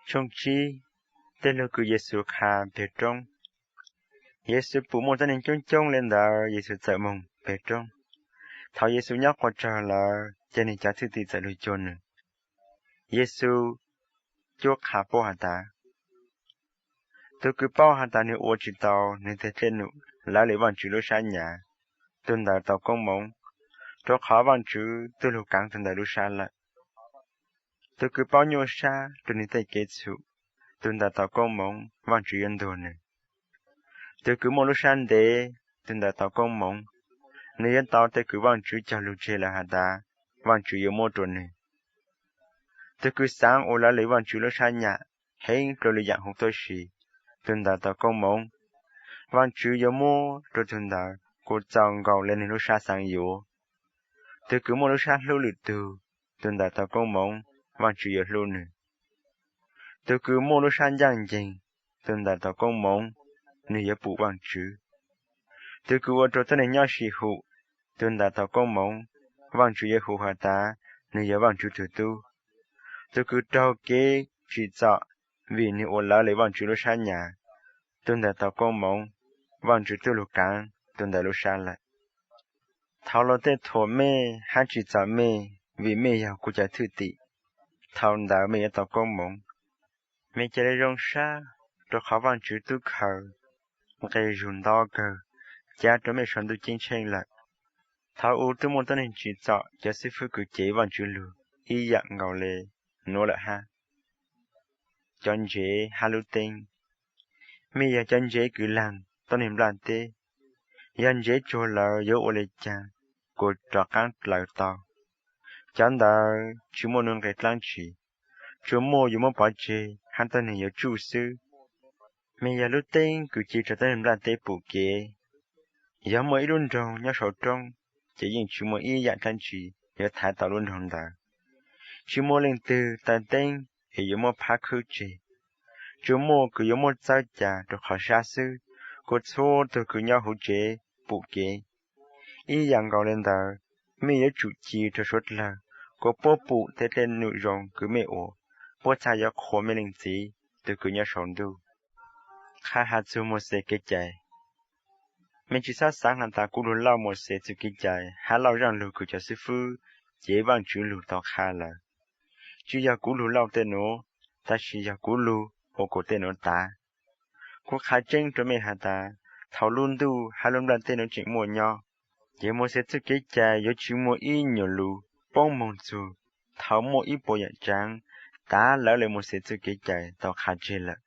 Tshooj tsib, tej lug kws Yexus qha peg roob. Yexus pum muaj tuab neeg coob coob le ntawd, Yexus txawm moog peg roob. Thaus Yexus nyob quas tsawg lawm, ces nwg cov thwj tim txawm lug cuag nwg. Yexus cuab qha paub has tas, tug kws paub has tas nwg ua tsi tau, nwg tej dlej num lawv le Vaajtswv lub sab nyas, tug ntawd tau koob moov, rua qhov Vaajtswv tug lug kaav tug ntawd lub sab lawm. Tug kws paub nyuaj sab rua nwg tej kev txhum, tug ntawd tau koob moov, Vaajtswv yuav ntuag nwg. Tug kws muaj lub sab ntev, tug ntawd tau koob moov, nwg yuav tau tej kws Vaajtswv cog lug tseg lawm has tas, Vaajtswv yuav muab rua nwg. Tug kws xaav ua lawv le Vaajtswv lub sab nyas heev dlua lwm yaam huv tuab si, tug ntawd tau koob moov, Vaajtswv yuav muab rua tug ntawd kuas txaus nkaus le nwg lub sab xaav yuav. Tug kws muaj lub sab hlub lwm tug, tug ntawd tau koob moov, Vaajtswv yuav hlub nwg. Tug kws muaj lub sab ncaaj nceeg, tug ntawd tau koob moov, nwg yuav pum Vaajtswv. Tug kws ua rua tuab neeg nyob sim hum, tug ntawd tau koob moov, Vaajtswv yuav hu has tas nwg yog Vaajtswv tug tub. Tug kws raug kev tsim txom vim nwg ua lawv le Vaajtswv lub sab nyas, tug ntawd tau koob moov, Vaajtswv tub lug kaav tug ntawd lub sab lawm. Thaus luag tej thuam mej hab tsim txom mej vim mej yog kuv cov thwj tim, thaus ntawd mej yuav tau koob moov. Mej ca le zoo sab, rua qhov Vaajtswv tub khaws nqe zug nto kawg ca rua mej sau ntuj ceeb tsheej lawm. Thaus u tub muaj tuab neeg tsim txom cov xib fwb kws cev Vaajtswv lug ib yaam nkaus le nuav lawm hab. Cov ntsev hab lub teeb. Mej yog cov ntsev kws laag tuab neeg nplaj teb. Yog ntsev tsuag lawm yuav ua le caag kuas rov qaab dlawv tau? Cov ntawd tsi muaj nuj nqe dlaab tsi, tsuas muaj yuav muab pov tseg hab tuab neeg yuav tsuj xwb. Mej yog lub teeb kws ci rua tuab neeg nplaj teb pum kev. Yog muaj ib lub nroog nyob sau roob, ces yeej tsi muaj ib yaam dlaab tsi yuav thaiv tau lub nroog ntawd. Tsi muaj leej twg taw teeb es yuav muab phab khwb tseg. Tsuas muaj kws yuav muab txawb ca rua qhov sab xwb, kuas txhua tug kws nyob huv tsev pum kev. Ib yaam nkaus le ntawd, mej yuav tsum ci rua suav dlawg kuas puab pum tej dlej num zoo kws mej ua, puab txhaj yuav qhuas mej Leej Txiv tug kws nyob sau ntuj. Qha has txug Mauxes kev cai. Mej tsi xob xaav has tas kuv lug lauj Mauxes txuj kev cai hab lauj zaaj lug kws cov xib fwb cev Vaajtswv lug tau qha lawm. Tsi yog kuv lug lauj tej nuav, tab sis yog kuv lug ua kuas tej nuav tav. Kuv qha tseeb rua mej has tas, thaus lub ntuj hab lub nplaj teb nuav tseem muaj nyob, ces Mauxes txuj kev cai yuav tsi muaj ib nyuas lus poob moog txug thaus muaj ib puas yaam tsaav tav lawv le Mauxes txuj kev cai tau qha tseg lawm.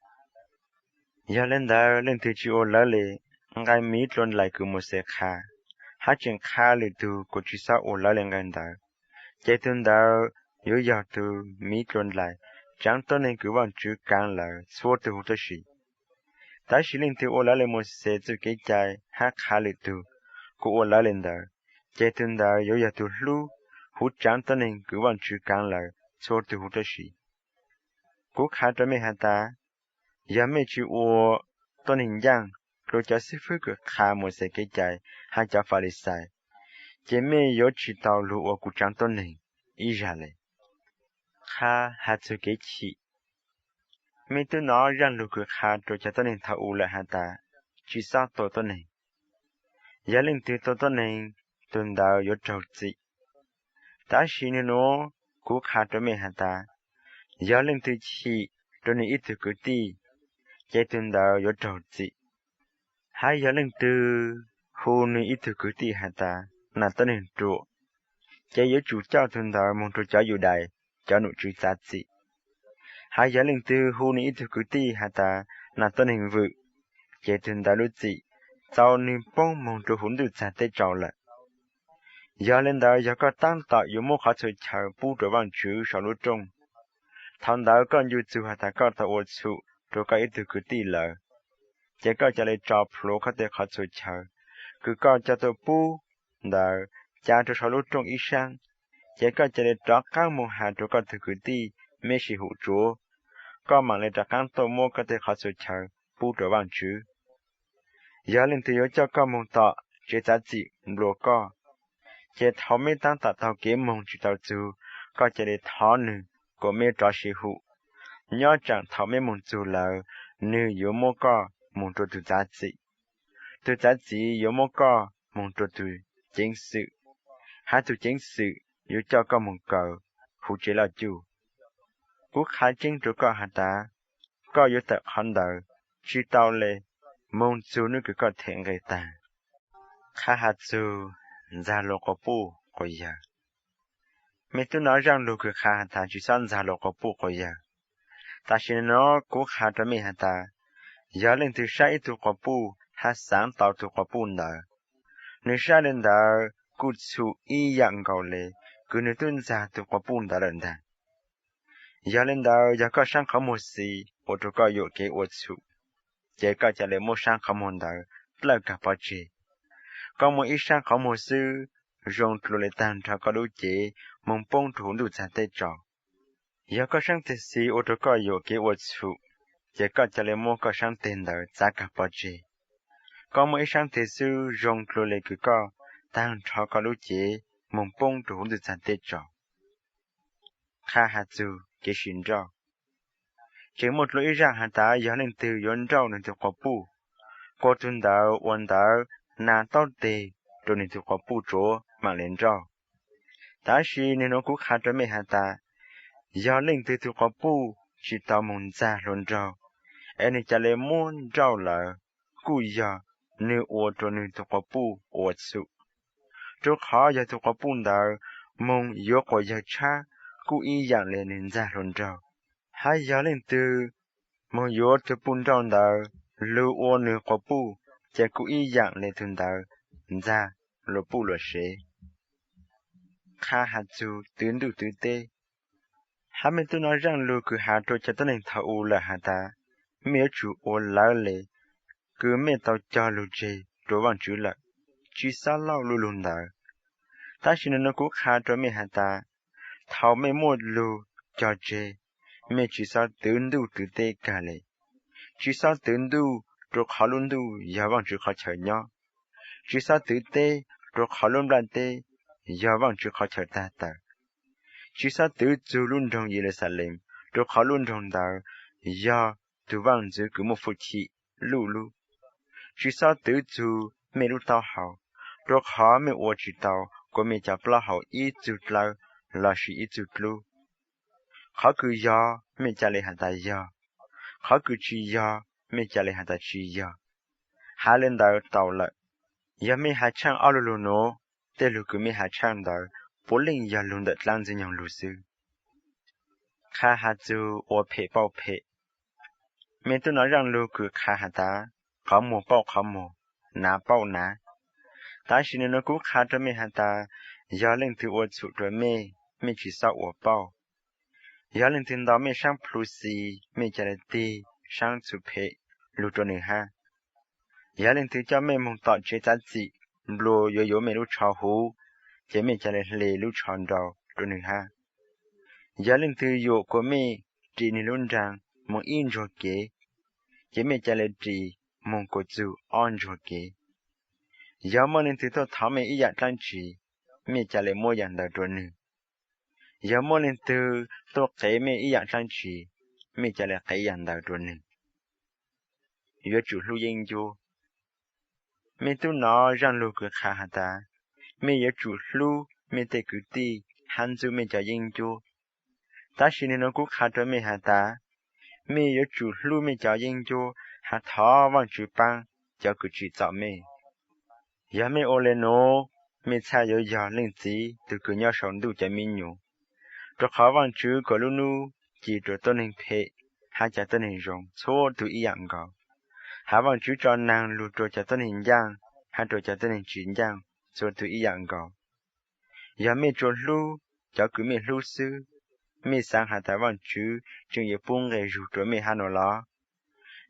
Yog le ntawd leej twg tsi ua lawv le nqai miv dlua ndlaim kws Mauxes qha, hab tseem qha lwm tug kuas tsi xob ua lawv le nqai ntawd, ces tug ntawd yuav yog tug miv dlua ndlaim tsaav tuab neeg kws Vaajtswv kaav lawm txhua tug huv tuab si. Tab sis leej twg ua lawv le Mauxes txuj kev cai hab qha lwm tug kuas ua lawv le ntawd, ces tug ntawd yuav yog tug hlub huv tsaav tuab neeg kws Vaajtswv kaav lawm txhua tug huv tuab si. Kuv qha rua mej has tas, yog mej tsi ua tuab neeg ncaaj dlua cov xib fwb kws qha Mauxes kev cai hab cov Falixais, ces mej yuav tsi tau lug ua kuv tsaav tuab neeg ib zag le. Qha has txug kev chim. Mej tub nov zaaj lug kws qha rua cov tuab neeg thaus u lawm has tas, tsi xob tua tuab neeg. Yog leej twg tua tuab neeg, tug ntawd yuav raug txim. Tab sis nwg nuav kuv qha rua mej has tas, yog leej twg chim rua nwg ib tug kwv tij, ces tug ntawd yuav raug txim. Hab yog leej twg hu nwg ib tug kwv tij has tas nas tuab neeg ruam, ces yuav tsum coj tug ntawd moog rua cov Yudais cov nom tswv txav txim. Hab yog leej twg hu nwg ib tug kwv tij has tas nas tuab neeg vwm, ces tug ntawd lub txim txaus nwg poob moog rua huv ntuj txag teb tsau lawm. Yog le ntawd yog koj taab tom yuav muab qhov txhua chaw pub rua Vaajtswv sau lub rooj, thaus ntawd koj ncu txug has tas koj tau ua txhum rua koj ib tug kwv tij lawm, ces koj ca le tso plhuav koj tej qhov txhua chaw kws koj coj tuaj pub ntawd ca rua sau lub rooj ib saab, ces koj ca le rov qaab moog has rua koj tug kwv tij mej sim hum tsuav, koj maam le rov qaab tuaj muab koj tej qhov txhua chaw pub rua Vaajtswv. Yog leej twg yuav coj koj moog tom tsev txav txim nplua koj, ces thaus mej taab tom taug kev moog tsi tau txug, koj ca le thov nwg kuas mej rov sim hum. nyob tsam thaum mej moog txug lawm, nwg yuav muab koj moog rua tug txav txim. Tug txav txim yuav muab koj moog rua tug ceev xwm, hab tug ceev xwm yuav coj koj moog kaw huv tsev loj cuj. Kuv qha tseeb rua koj has tas, koj yuav tawm qhov ntawd tsi tau le moog txug nub kws koj them nqe taag. Qha has txug ntxag luas quas puj quas yawg. Mej tub nov zaaj lug kws qha has tas tsi xob ntxag luas quas puj quas yawg. Tam sim nuav kuv qha rua mej has tas, yog leej twg saib ib tug quas puj hab xaav tau tug quas puj ntawd, nwg saib le ntawd kuj txhum ib yaam nkaus le kws nwg tub ntxag tug quas puj ntawd lawm ntag. Yog le ntawd yog koj saab qhov muag xis ua rua koj yuam kev ua txhum, ces koj ca le muab saab qhov muag ntawd dlawj kag pov tseg. Koj muaj ib saab qhov muag xwb zoo dlua le taag nrho koj lub cev moog poob rua huv ntuj txag teb tso. Yog koj saab teg xis ua rua koj yuam kev ua txhum, ces koj ca le muab koj saab teg ntawd txav kag pov tseg. Koj muaj ib saab teg xwb zoo dlua le kws koj taag nrho koj lub cev moog poob rua huv ntuj txag teb tso. Qha has txug kev sim nrauj. Tseem muaj dlua ib zaaj has tas yog leej twg yuav nrauj nwg tug quas puj, kuas tug ntawd ua ntawv nas taub teg rua nwg tug quas puj tsuav maam le nrauj. Tab sis nwg nuav kuv qha rua mej has tas, yog leej twg tug quas puj tsi tau moog ntxag hluas nraug, es nwg ca le muab nrauj lawm, kuj yog nwg ua rua nwg tug quas puj ua txhum, rua qhov yog tug quas puj ntawd moog yuav quas yawg tshab kuj ib yaam le nwg ntxag hluas nraug. Hab yog leej twg moog yuav tug puj nrauj ntawd lug ua nwg quas puj, ces kuj ib yaam le tug ntawd ntxag luas puj luas sev. Qha has txug twv ntuj twv teb. Hab mej tub nov zaaj lug kws has rua cov tuab neeg thaum u lawm has tas, mej yuav tsum ua lawv le kws mej tau cog lug tseg rua Vaajtswv lawm, tsi xob lauj luj lug ntawd. Tab sis nwg nuav kuv qha rua mej has tas, thaum mej muaj lug cog tseg, mej tsi xob twv ntuj twv teb kag le. Tsi xob twv ntuj, rua qhov lub ntuj yog Vaajtswv qhov chaw nyob. Tsi xob twv teb, rua qhov lub nplaj teb yog Vaajtswv qhov chaw tag tawm. Tsi xob twv txug lub nroog Yeluxalees, rua qhov lub nroog ntawd yog tug Vaajntxwv kws muaj fwj chim luj lub. Tsi xob twv txug mej lub taub hau, rua qhov mej ua tsi tau kuas mej cov plaub hau ib txug dlawb lossis ib txug dlub. Qhov kws yog, mej ca le has tas yog. Qhov kws tsi yog, mej ca le has tas tsi yog. Has le ntawd tau lawm. Yog mej has tshaaj ob lu lug nuav, tej lug kws mej has tshaaj ntawd puav leej yog lug ntawm dlaab Ntxwg Nyoog lug xwb. Qha has txug ua phem pauj phem. Mej tub nov zaaj lug kws qha has tas, qhov muag pauj qhov muag, nav pauj nav. Tab sis nwg nuav kuv qha rua mej has tas, yog leej twg ua txhum rua mej, mej tsi xob ua pauj. Yog leej twg ntaus mej saab plhu xis, mej ca le tig saab txhum phem lug rua nwg hab. Yog leej twg coj mej moog tom tsev txav txim, nplua yuav yuav mej lub tsho huv, ces mej ca le hle lub tsho nrau rua nwg hab. Yog leej twg yuam kuas mej ris nwg lub nraag moog ib ntsuag kev, ces mej ca le ris moog kuas txug ob ntsuag kev. Yog muaj leej twg tuaj thov mej ib yaam dlaab tsi, mej ca le muab yaam ntawd rua nwg. Yog muaj leej twg tuaj qev mej ib yaam dlaab tsi, mej ca le qev yaam ntawd rua nwg. Yuav tsum hlub yeeb ncuab. Mej tub nov zaaj lug kws qha has tas, mej yuav tsum hlub mej tej kwv tij hab ntxub mej cov yeeb ncuab. Tab sis nwg nuav kuv qha rua mej has tas, mej yuav tsum hlub mej cov yeeb ncuab hab thov Vaajtswv paab cov kws tsim txom mej. Yog mej ua le nuav, mej txhaj yuav yog leej txiv tug kws nyob sau ntuj cov miv nyuas. Rua qhov Vaajtswv kuas lub nub ci rua tuab neeg phem hab cov tuab neeg zoo txhua tug ib yaam nkaus, hab Vaajtswv tso naag lug rua cov tuab neeg ncaaj hab rua cov tuab neeg tsi ncaaj txhua tug ib yaam nkaus. Yog mej tsuas hlub cov kws mej hlub xwb, mej xaav has tas Vaajtswv tseem yuav pub nqe zug rua mej hab nuav los?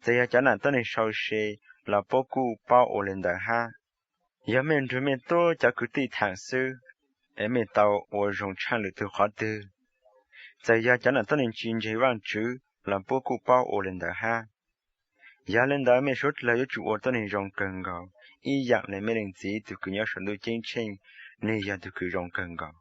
Txawm yog cov nam tuab neeg sau se los puab kuj paub ua le ntawd hab. Yog mej nrug mej tuab cov kwv tij thaam xwb, es mej tau ua zoo tshaaj lwm tug qhov twg? Txawm yog cov nam tuab neeg tsi ntseeg Vaajtswv los puab kuj paub ua le ntawd hab. Yog le ntawd mej suav dlawg yuav tsum ua tuab neeg zoo kawg nkaus, ib yaam le mej leej txiv tug kws nyob sau ntuj ceeb tsheej, nwg yog tug kws zoo kawg nkaus.